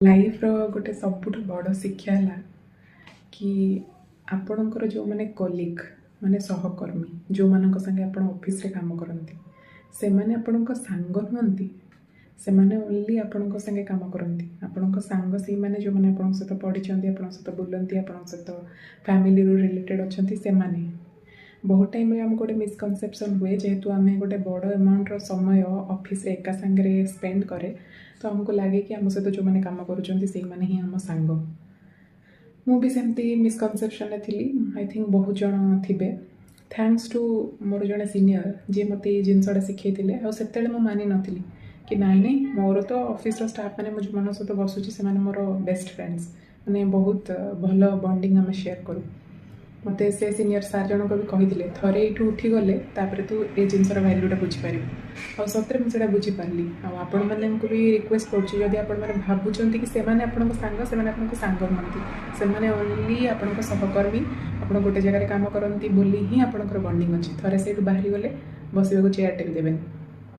ଲାଇଫ୍ର ଗୋଟେ ସବୁଠୁ ବଡ଼ ଶିକ୍ଷା ହେଲା କି ଆପଣଙ୍କର ଯେଉଁମାନେ କଲିଗ୍, ମାନେ ସହକର୍ମୀ, ଯେଉଁମାନଙ୍କ ସାଙ୍ଗେ ଆପଣ ଅଫିସରେ କାମ କରନ୍ତି, ସେମାନେ ଆପଣଙ୍କ ସାଙ୍ଗ ନୁହନ୍ତି। ସେମାନେ ଓନ୍ଲି ଆପଣଙ୍କ ସାଙ୍ଗେ କାମ କରନ୍ତି। ଆପଣଙ୍କ ସାଙ୍ଗ ସେଇମାନେ ଯେଉଁମାନେ ଆପଣଙ୍କ ସହିତ ପଢ଼ିଛନ୍ତି, ଆପଣଙ୍କ ସହିତ ବୁଲନ୍ତି, ଆପଣଙ୍କ ସହିତ ଫ୍ୟାମିଲିରୁ ରିଲେଟେଡ଼୍ ଅଛନ୍ତି ସେମାନେ। ବହୁତ ଟାଇମ୍ରେ ଆମକୁ ଗୋଟେ ମିସକନସେପସନ୍ ହୁଏ, ଯେହେତୁ ଆମେ ଗୋଟେ ବଡ଼ ଆମାଉଣ୍ଟର ସମୟ ଅଫିସରେ ଏକା ସାଙ୍ଗରେ ସ୍ପେଣ୍ଡ କରେ, ତ ଆମକୁ ଲାଗେ କି ଆମ ସହିତ ଯେଉଁମାନେ କାମ କରୁଛନ୍ତି, ସେଇମାନେ ହିଁ ଆମ ସାଙ୍ଗ। ମୁଁ ବି ସେମିତି ମିସକନସେପସନ୍ରେ ଥିଲି। I think ବହୁତ ଜଣ ଥିବେ। Thanks two ମୋର ଜଣେ ସିନିୟର, ଯିଏ ମୋତେ ଏଇ ଜିନିଷଟା ଶିଖେଇଥିଲେ। ଆଉ ସେତେବେଳେ ମୁଁ ମାନିନଥିଲି କି ନାଇଁ ନାଇଁ, ମୋର ତ ଅଫିସର ଷ୍ଟାଫ୍ ମାନେ, ମୁଁ ଯେଉଁମାନଙ୍କ ସହିତ ବସୁଛି, ସେମାନେ ମୋର ବେଷ୍ଟ ଫ୍ରେଣ୍ଡସ୍, ମାନେ ବହୁତ ଭଲ ବଣ୍ଡିଙ୍ଗ ଆମେ ସେୟାର କରୁ। ମୋତେ ସେ ସିନିୟର ସାର୍ ଜଣକ ବି କହିଥିଲେ, ଥରେ ଏଇଠୁ ଉଠିଗଲେ ତାପରେ ତୁ ଏ ଜିନିଷର ଭ୍ୟାଲ୍ୟୁଟା ବୁଝିପାରିବୁ। ଆଉ ସତରେ ମୁଁ ସେଇଟା ବୁଝିପାରିଲି। ଆଉ ଆପଣମାନଙ୍କୁ ବି ରିକ୍ୱେଷ୍ଟ କରୁଛି, ଯଦି ଆପଣମାନେ ଭାବୁଛନ୍ତି କି ସେମାନେ ଆପଣଙ୍କ ସାଙ୍ଗ, ସେମାନେ ଆପଣଙ୍କ ସାଙ୍ଗ ନୁହନ୍ତି। ସେମାନେ ଓନ୍ଲି ଆପଣଙ୍କ ସହକର୍ମୀ। ଆପଣ ଗୋଟେ ଜାଗାରେ କାମ କରନ୍ତି ବୋଲି ହିଁ ଆପଣଙ୍କର ବଣ୍ଡିଙ୍ଗ ଅଛି। ଥରେ ସେଇଠୁ ବାହାରିଗଲେ ବସିବାକୁ ଚେୟାରଟେ ବି ଦେବେନି।